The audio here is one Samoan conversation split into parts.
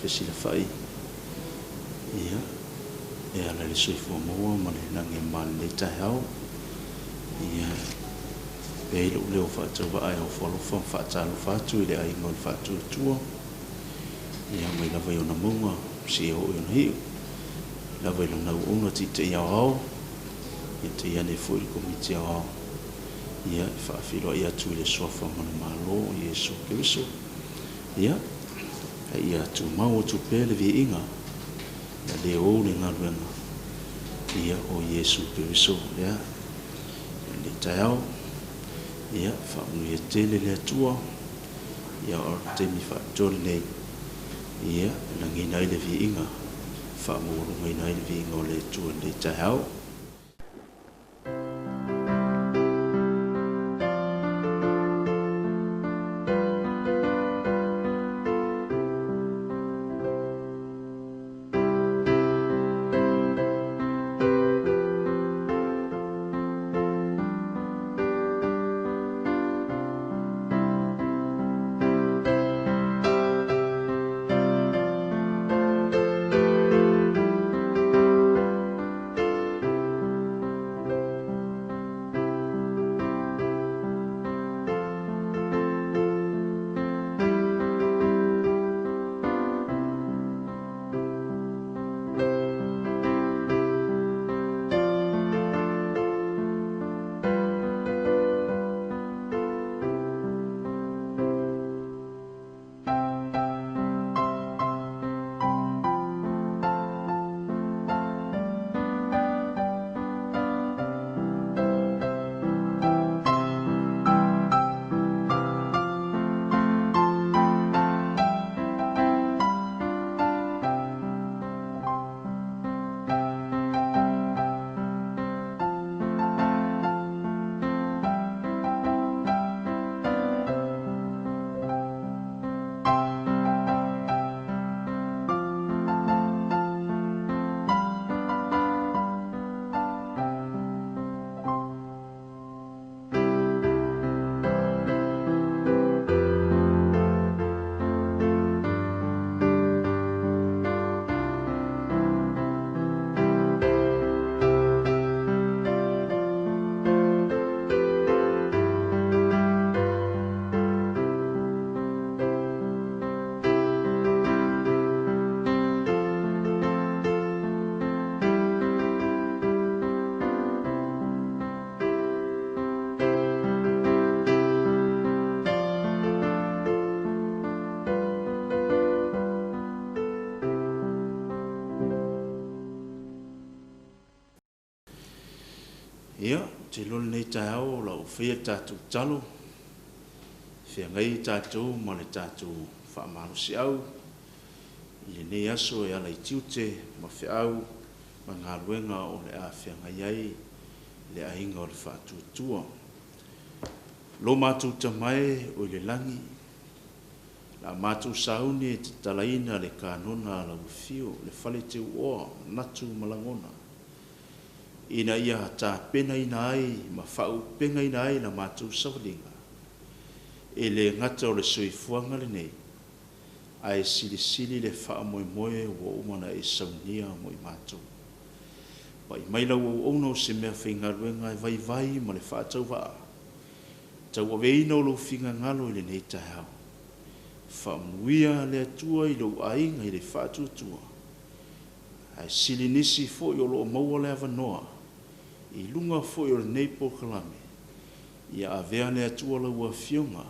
fesilafai ia e ala i le soifua maua ma le lagi e mama i lenei taeao. Ia e avea ai lou leo faatauvaa e ofo alofa ma faatalofa atu i le aiga o le Faatuatua, ia mai lava i ona mauga seia oo i ona iu, mai lava i lana auauna taitai aoao, ia tainane foi le Komiti Aoao, ia e faafeiloai atu i le Suafa ma le Malo o Iesu Keriso. Ia, a ia tumau atu pea le viiga, ia le ou le galuega, ia o Iesu Keriso lea i lenei taeao. Ia, faamanuia tele le Atua, ia o le taimi faapitoa lenei, ia, e lagiina ai le viiga, faamaualugaina ai le viiga o le Atua i lenei taeao. Ia, ou te iloa o lenei taeao o la ua faia le tatou tatalo, feagai tatou ma le tatou faamalosiau i lenei aso e ala i tiute ma feau ma galuega o le a feagai ai le aiga o le Faatuatua. Lo matou Tama e o i le lagi, o le a matou sauni e tatalaina le kanona a lau Afio, le fale teuoa o manatu ma lagona, ina ia tapenaina ai ma faaauupegaina ai la matou savaliga, e le gata o le soifuaga lenei, ae silisili le faamoemoe ua uma ona e saunia mo i matou. Pai mai lau auauna o se meafaigaluega e vaivai ma le faatauvaa, tauaveina o lou finagalo i lenei taeao. Faamanuia le Atua i lou aiga i le Faatuatua, ae sili nisi foi o lo o maua le avanoa i luga foi o lenei polokalame, ia avea le Atua lau Afioga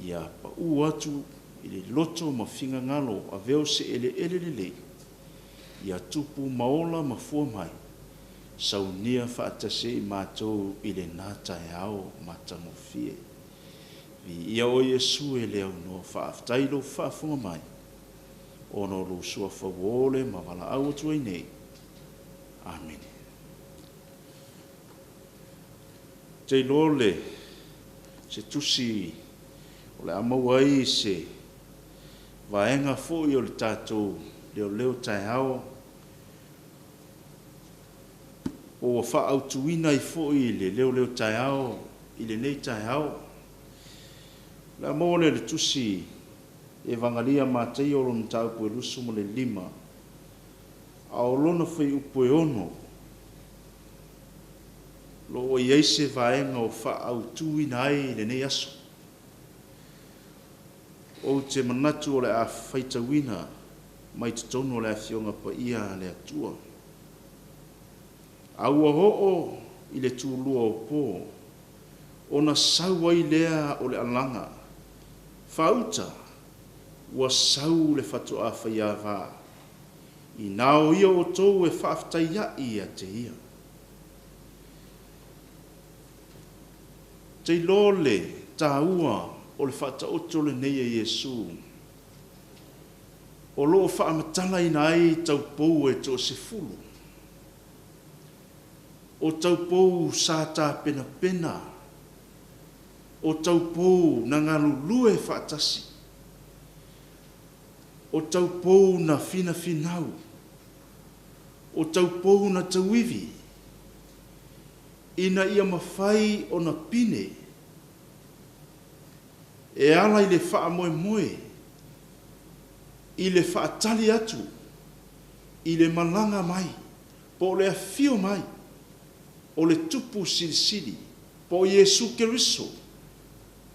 ia pau atu i le loto ma finagalo, avea o se eleele lelei, ia tupu ma ola ma fua mai, saunia faatasi ai i matou i lena taeao matagofie. Viia oe Iesu e le aunoa, faafetai i lou faafofoga mai, ona o lou suafa ua ole ma valaau atu ai nei. Amene. Ou te iloa o le se tusi o le a maua ai se vaega foi o le tatou leoleo taeao, po ua faaautuina ai foi le leoleo taeao i lenei taeao. O le a maua lea i le tusi Evangalia a Mataio o lona mataupu e 25, a o lona fuaiupu e 6, o lo o i ai se vaega o faaautuina ai lenei aso. Ou te manatu o le a faitauina mai totonu o le Afioga Paia a le Atua. A ua oo i le tulua o po, ona sau ai lea o le alaga, faauta ua sau le fatoa faiava, ina o ia outou e faafetaiaʻi ia te ia. Ou te iloa le taua o le faataoto lenei e Iesu, o lo o faamatalaina ai taupou e toasefulu, o taupou sa tapenapena, o taupou na galulue faatasi, o taupou na finafinau, o taupou na tauivi, ina ia mafai ona pine e ala i le faamoemoe i le faatali atu i le malaga mai po o le afio mai o le Tupu Silisili po o Iesu Keriso,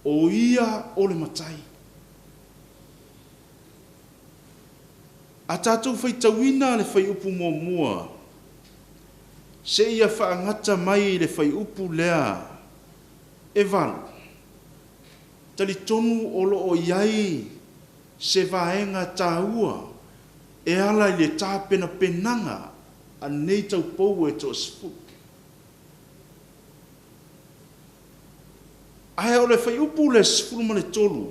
o Ia o le Matai. A tatou faitauina le fuaiupu muamua seia faagata mai i le fuaiupu lea e 8, talitonu o lo o i ai se vaega taua e ala i le tapenapenaga a nei taupou e toasefulu. Ae o le fuaiupu lea 13,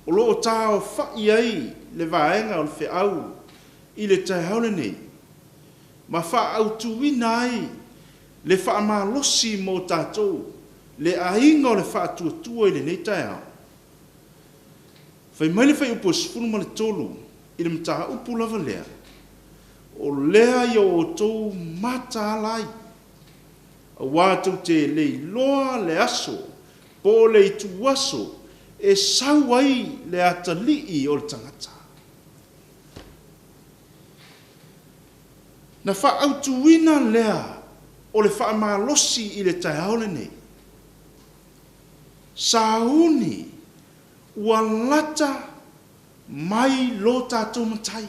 o lo o taaofai ai le vaega o le feau i le taeao lenei, ma faaautuina ai le faamalosi mo tatou le aiga o le faatuatua i lenei taeao. Fai mai le fuaiupu 13 i le mataupu lava lea, o lea ia outou mataala ai, aua tou te le iloa le aso po o le ituaso e sau ai le Atalii o le tagata. Na faaautuina lea o le faamalosi i le taeao lenei, sauni ua lata mai lo tatou Matai.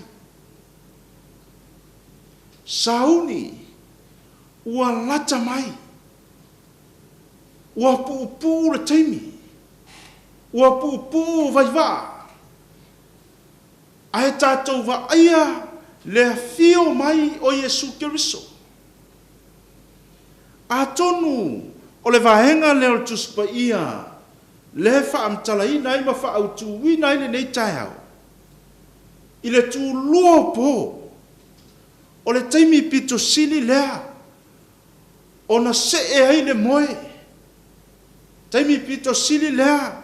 Sauni ua lata mai, ua puupuu le taimi, ua puupuu vaivaa, ae tatou vaaia le afio mai o Iesu Keriso. Atonu o le vaega lea o le Tusi Paia lea e faamatalaina ai ma faaautuina ai lenei taeao, i le tulua o po, o le taimi pito sili lea ona see ai le moe, taimi pito sili lea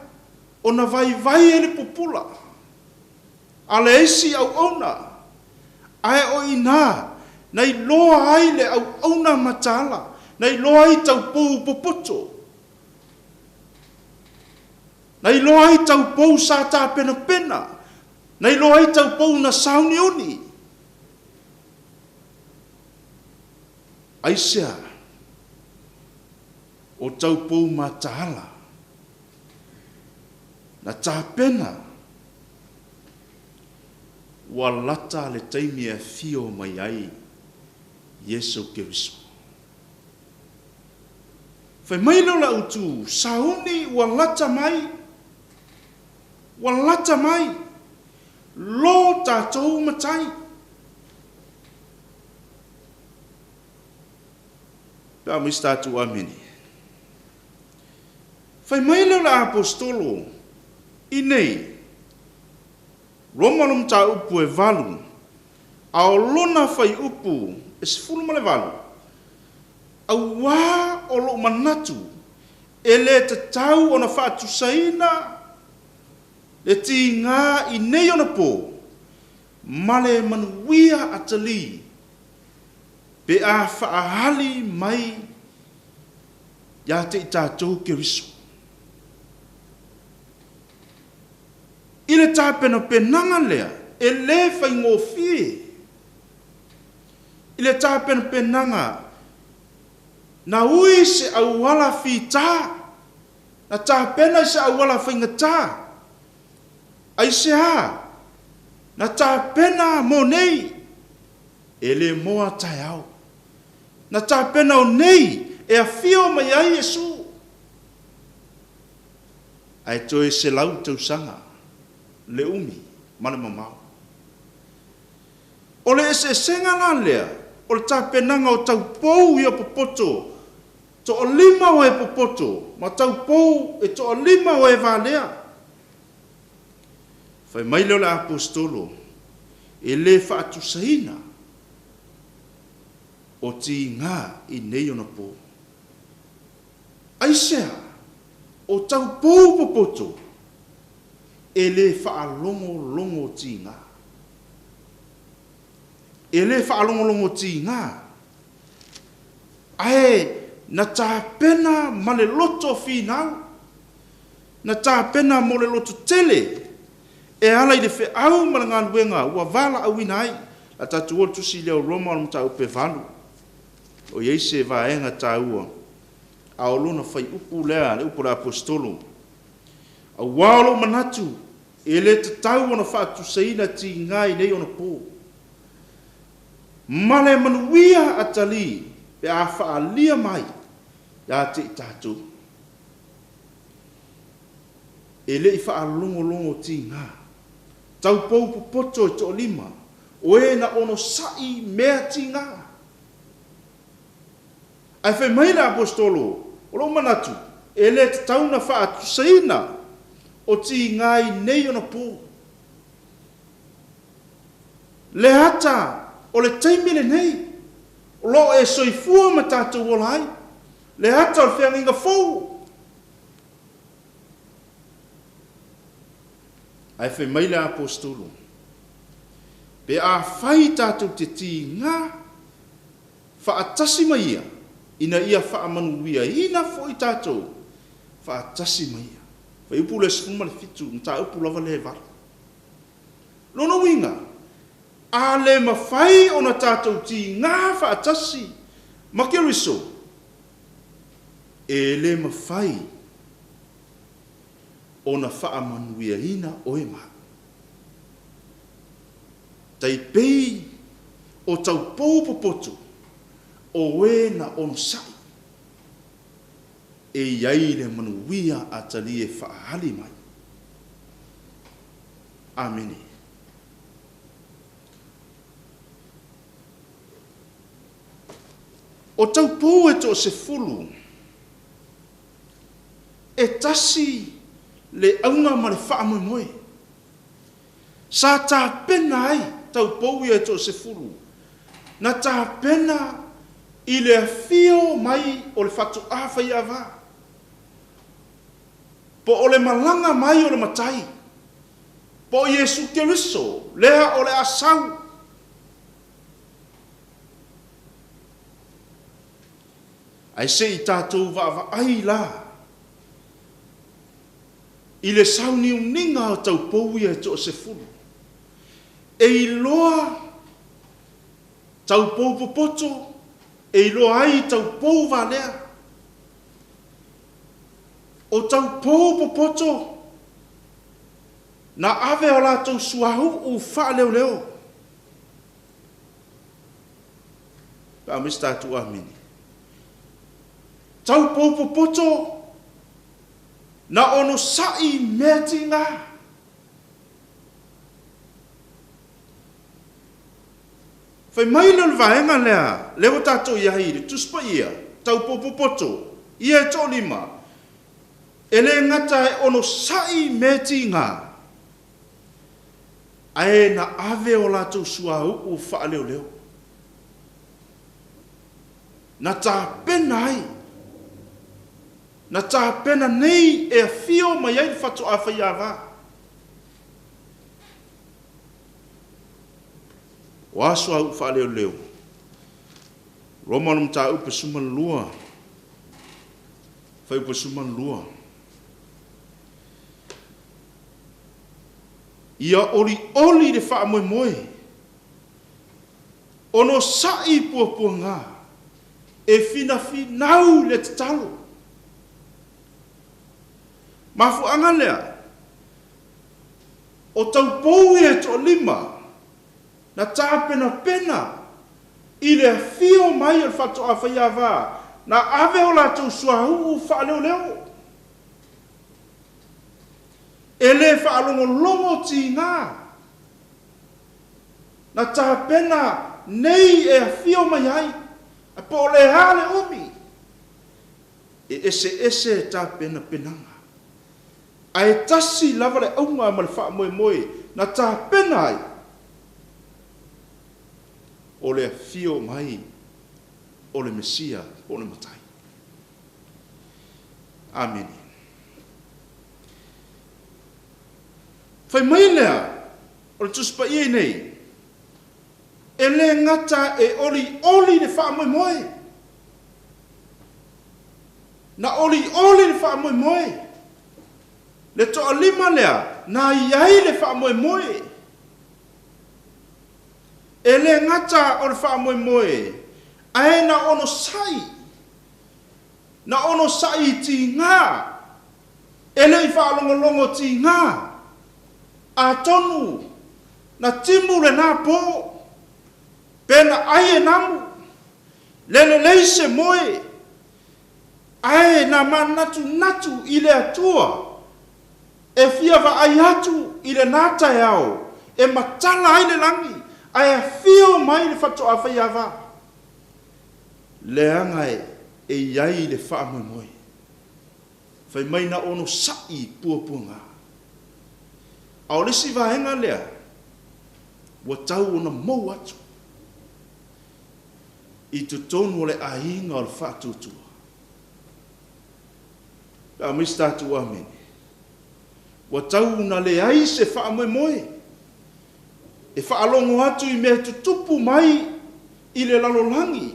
ona vaivai ai le pupula a le isi auauna, ae o i ina na iloa ai le auauna mataala, na iloa ai taupou popoto, na iloa ai taupou sa tapenapena, na iloa ai taupou na sauniuni. Aisea? O taupou mataala na tapena ua lata le taimi e afio mai ai Iesu Keriso. Fai mai lea o le autu, sauni ua lata mai, ua lata mai lo tatou Matai. Pe a aumai se tatou amene. Fai mai lea o le Aposetolo i nei, Roma lo mataupu e 8, a o lona fuaiupu e 18, Auā o lou manatu e le tatau ona faatusaina le tiga i nei ona po ma le manuia atalii pe a faaali mai ia te i tatou Keriso. I le tapenapenaga lea, e le faigofie. I le tapenapenaga, na ui se auala fita, na tapena i se auala faigata. Aisea? Na tapena mo nei, e le mo a taeao. Na tapena o nei e afio mai ai Iesu. Ae toe 100 tausaga le umi ma le mamao. O le eseesega la lea o le tapenaga o taupou ia popoto, toalima o e popoto ma taupou e toalima o e valea. Fai mai lea o le Aposetolo, e le faatusaina o tiga i nei ona po. Aisea? O taupou popoto e le faalogologo tiga. E le faalogologo tiga, ae na tapena ma le loto finau, na tapena mo le loto tele e ala i le feau ma le galuega ua valaauina ai. A tatou o i le tusi lea o Roma o le mataupu e 8, o i ai se vaega taua, a o lona fuaiupu lea, le upu a le Aposetolo, aua o lou manatu, e le tatau ona faatusaina tiga i nei ona po, ma le manuia atalii pe a faaalia mai ia te i tatou. E le i faalogologo tiga, taupou popoto e toalima, o e na onosai mea tiga. Ae fai mai le Aposetolo, O lou manatu, e le tatau ona faatusaina o tiga i nei ona po. Le ata o le taimi lenei, o lo o e soifua ma tatou ola ai, le ata o le feagaiga fou. Ae fai mai le Aposetolo, Pe afai tatou te tiga faatasi ma Ia, ina ia faamanuiaina foi tatou faatasi ma Ia. Fuaiupu lea 17, mataupu lava lea e 8. Lona uiga, a le mafai ona tatou tiga faatasi ma Keriso, e le mafai ona faamanuiaina oe ma au. Tai pei o taupou popoto o e na onosai, e i ai le manuia atalie e faaali mai. Amene. O taupou e toasefulu, e tasi le auga ma le faamoemoe. Sa tapena ai taupou ia e toasefulu, na tapena i le afio mai o le faatoa faiava, po o le malaga mai o le Matai, po o Iesu Keriso lea o le a sau. Ae se i tatou vaavaai la i le sauniuniga o taupou ia e toasefulu. E iloa taupou popoto, e iloa ai taupou valea. O taupou popoto, na ave o latou suauu faaleoleo. Pe a aumai se tatou amene. Taupou popoto, na onosai mea tiga. Fai mai lea o le vaega lea, lea ua tatou i ai i le Tusi Paia, taupou popoto, ia e toalima, e le gata e onosai mea tiga, ae na ave o latou suauu faaleoleo. Na tapena ai, na tapena nei e afio mai ai le faatoa faiava. O a suauu faaleoleo? Roma o le Mataupu 12, fuaiupu 12. Ia olioli le faamoemoe, onosai puapuaga, e finafinau i le tatalo. Mafuaaga lea, o taupou ia e toalima na tapenapena i le afio mai o le faatoa faiava, na ave o latou suauu faaleoleo. E le faalogologo tiga, na tapena nei e afio mai ai, ae po o le a le umi, e eseese tapenapenaga, ae tasi lava le auga ma le faamoemoe na tapena ai, o le afio mai o le Mesia po o le Matai. Amene. Fai mai lea o le Tusi Paia i nei, e le gata e olioli le faamoemoe, na olioli le faamoemoe, le toalima lea na i ai le faamoemoe. E le gata o le faamoemoe, ae na onosai, na onosai i tiga, e le i faalogologo tiga, atonu na timu lena po, pe na ai e namu, le lelei se moe, ae na manatunatu i le Atua e fia vaai atu i lena taeao e matala ai le lagi ae afio mai le faatoa faiava, leaga e i ai le faamoemoe. Fai mai na onosai puapuaga. A o le isi vaega lea ua tau ona mou atu i totonu o le aiga o le faatuatua. Pe a aumai se tatou amene. Ua tau ona leai se faamoemoe e faalogo atu i mea tutupu mai i le lalolagi,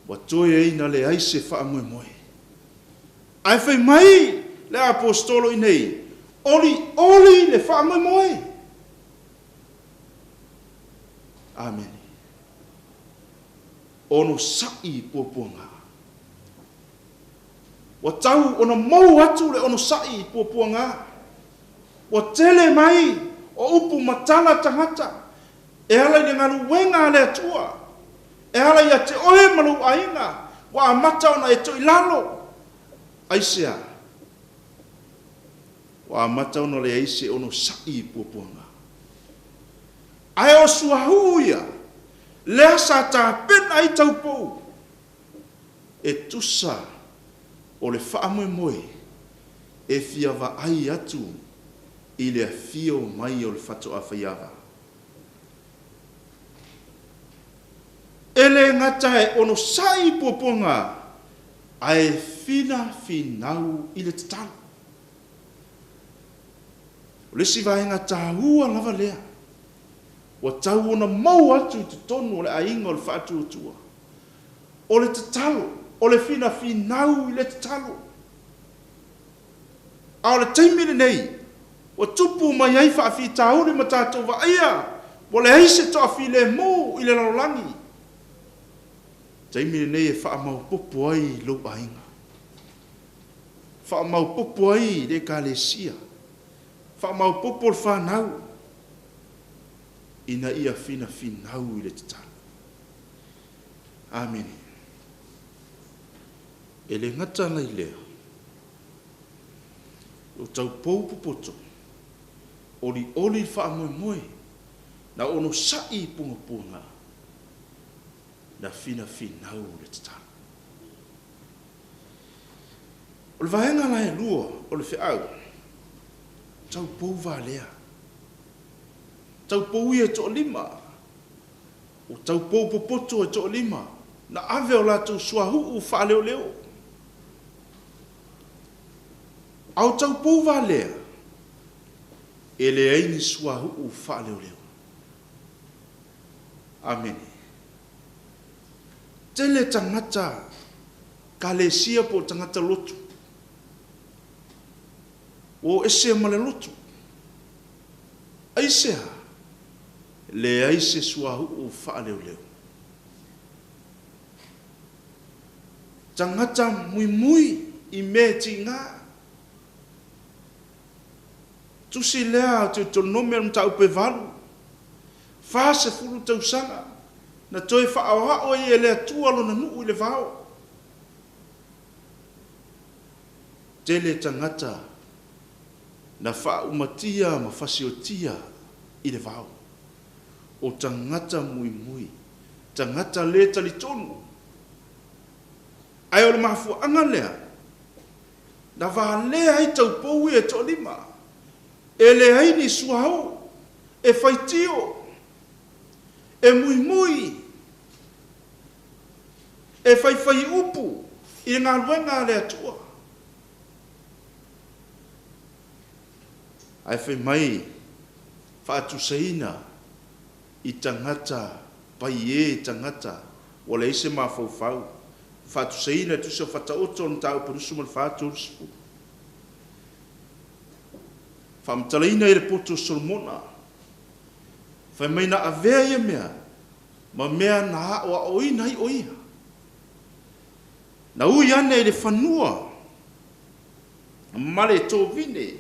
ua toe ai na leai se faamoemoe. Ae fai mai le aposetolo i nei, olioli le faamoemoe. Amene. Onosai puapuaga. Ua tau ona mou atu le onosai i puapuaga. Ua tele mai o upu matala tagata e ala i le galuega a le Atua, e ala ia te oe ma lou aiga, ua amata ona e toilalo. Aisea? Ua amata ona leai se onosai i puapuaga. Ae o suauu ia, lea sa tapena ai taupou, e tusa o le faamoemoe e fia vaai atu i le afio mai o le faatoa faiava. E le gata e onosai i puapuaga, ae finafinau i le tatalo. O le isi vaega taua lava lea, ua tau ona mou atu i totonu o le aiga o le faatuatua, o le tatalo, o le finafinau i le tatalo. A o le taimi lenei, ua tupu mai ai faafitauli ma tatou vaaia, ua leai se toafilemu i le lalolagi. O le taimi lenei e faamaopoopo ai lou aiga, faamaopoopo ai le Ekalesia, faamaopoopo le fanau, ina ia finafinau i le tatalo. Amene. E le gata la i lea, o taupou popoto, olioli le faamoemoe, na onosai i pugapuaga, na finafinau le tatalo. O le vaega la e lua o le feau, taupou valea. Taupou ia e toalima, o taupou popoto e toalima, na ave o latou suauu faaleoleo. A o taupou valea, e leai ni suauu faaleoleo. Amene. Tele tagata kalesia po o tagata lotu, ua o ese ma le lotu. Aisea? Leai se suauu faaleoleo. Tagata muimui i mea e tiga. Tusi lea o Teutonome o le mataupu e 8, 40 tausaga na toe faaoao ai e le Atua lona nuu i le vao. Tele tagata na faaumatia ma fasiotia i le vao. O tagata muimui, tagata le talitonu. Ae o le mafuaaga lea, na valea ai taupou ia e toalima, e leai ni suauu, e faitio, e muimui, e faifai upu i le galuega a le Atua. Ae fai mai faatusaina i tagata paiē, tagata ua leai se mafaufau, faatusaina e tusa o Faataoto o le mataupu 24, 30. Faamatalaina i le poto o Solomona, fai mai na avea ia mea ma mea na aoaoina ai o ia. Na ui ane i le fanua ma le tovine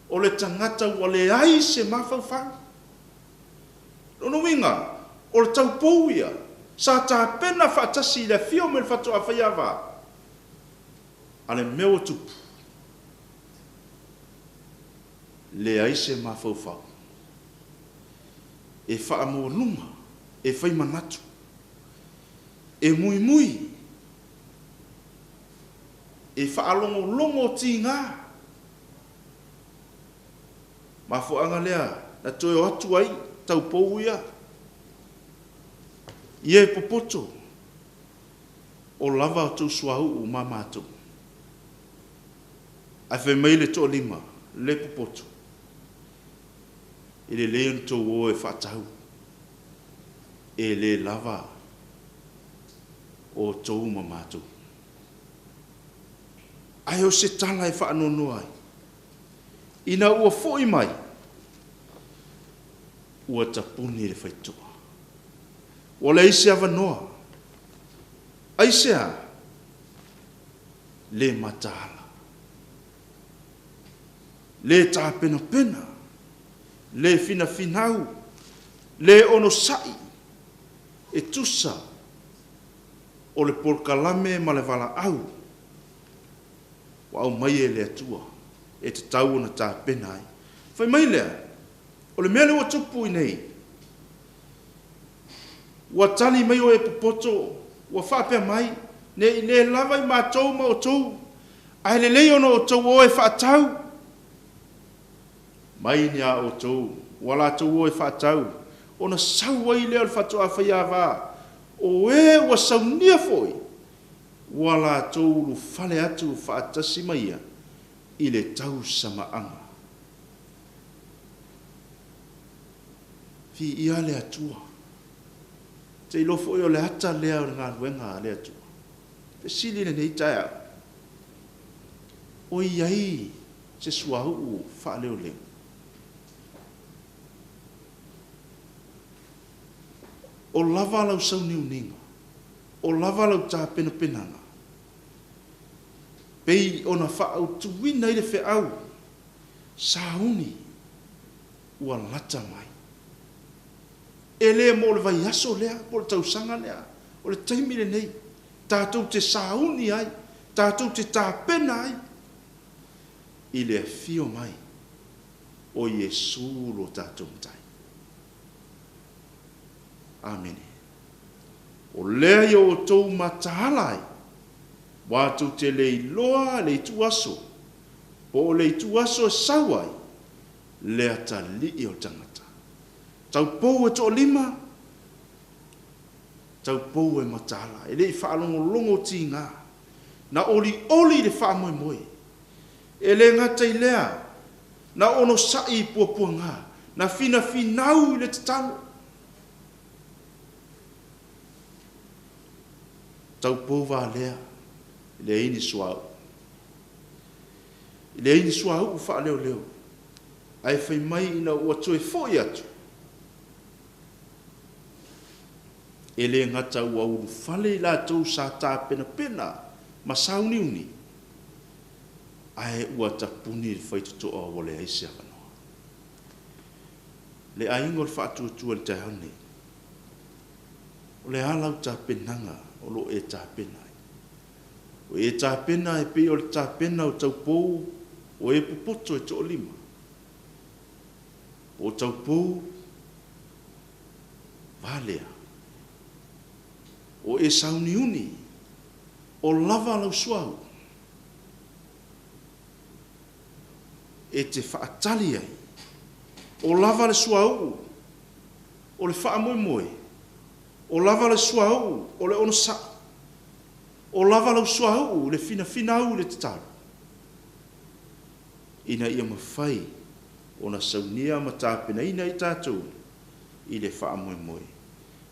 o le tagata ua leai se mafaufau. Lona uiga, o le taupou ia, sa tapena faatasi i le afio mai o le faatoa faiava, a le mea ua tupu, leai se mafaufau e faamaualuga, e fai manatu, e muimui, e faalogologo tiga. Mafuaaga lea na toe o atu ai taupou ia, ia e popoto, o lava a outou suauu ma matou. Ae fai mai le toalima, le popoto, e lelei ona outou o e faatau, e le lava outou ma matou. Ae o se tala e faanoanoa ai, ina ua foi mai, ua tapuni le faitotoa. Ua leai se avanoa. Aisea? Le mataala, le tapenapena, le finafinau, le onosai e tusa o le polokalame ma le valaau ua aumai e le Atua e tatau ona tapena ai. Fai mai lea, o le mea lea ua tupu i inei, ua tali mai o e popoto, ua faapea mai, ne i le lava i matou ma outou, ae lelei ona outou o e faatau mai ni a outou, ua latou o e faatau, ona sau ai lea o le faatoa faiava, o e ua saunia foi, ua latou ulufale atu faatasi ma ia i le tausamaaga. Viia le Atua. Ou te iloa foi o le ata lea o le galuega a le Atua. Fesili i lenei taeao, o i ai se suauu faaleoleo? O lava lau sauniuniga? O lava lau tapenapenaga? Pei ona faaautuina ai le feau, sauni ua lata mai. E le mo le vaiaso lea po o le tausaga lea, o le taimi lenei tatou te sauni ai, tatou te tapena ai i le afio mai o Iesu lo tatou Matai. Amene. O lea ia outou mataala ai, aua tou te le iloa le ituaso, po o le ituaso e sau ai le atalii o le tagata. Taupou e toalima, taupou e mataala, e le i faalogologo tiga, na olioli i le faamoemoe. E le gata i lea, na onosai i puapuaga, na finafinau i le tatalo. Taupou valea, leai ni suauu. Leai ni suauu faaleoleo. Ae fai mai ina ua toe foi atu, e le gata ua ulufale i latou sa tapenapena ma sauniuni, ae ua tapuni le faitotoa ua leai se avanoa. Le aiga o le Faatuatua i le taeao lenei, o le a lau tapenaga o lo o e tapena ai? O e tapena e pei o le tapena o taupou o e popoto e toalima, po o taupou valea? O e sauniuni, o lava lau suauu e te faatali ai, o lava le suauu o le faamoemoe, o lava le suauu o le onosai, o lava lau suauu i le finafinau i le tatalo, ina ia mafai ona saunia ma tapenaina i tatou i le faamoemoe.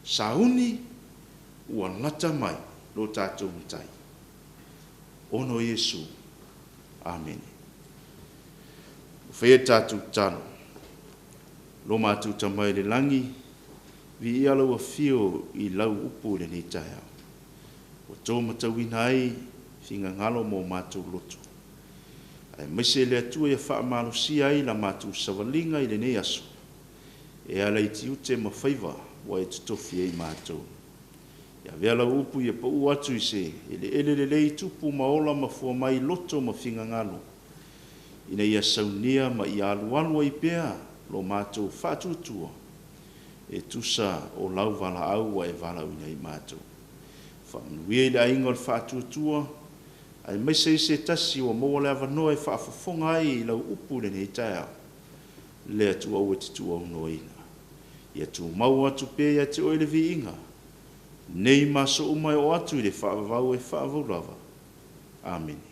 Sauni ua lata mai lo tatou Matai. Ono Iesu. Amene. Faia le tatou tatalo. Lo matou Tama i le lagi, viia lau afio i lau upu i lenei taeao, ua to matauina ai finagalo ma o matou loto, aemaise le Atua ia faamalosia ai la matou savaliga i lenei aso, e ala i tiute ma faiva ua e totofi ai matou. Ia avea lau upu ia pau atu i se eleele lelei, tupu ma ola ma fua mai loto ma finagalo, ina ia saunia ma ia alualu ai pea lo matou faatuatua, e tusa o lau valaau ua e valaauina ai matou. Faamanuia i le aiga o le Faatuatua, aemaise ai se tasi ua maua le avanoa e faafofoga ai i lau upu i lenei taeao. Le Atua aua e te tuuaunoaina, ia tumau atu pea ia te oe le viiga, nei ma aso uma e oo atu i le faavavau e faavavau lava. Amene.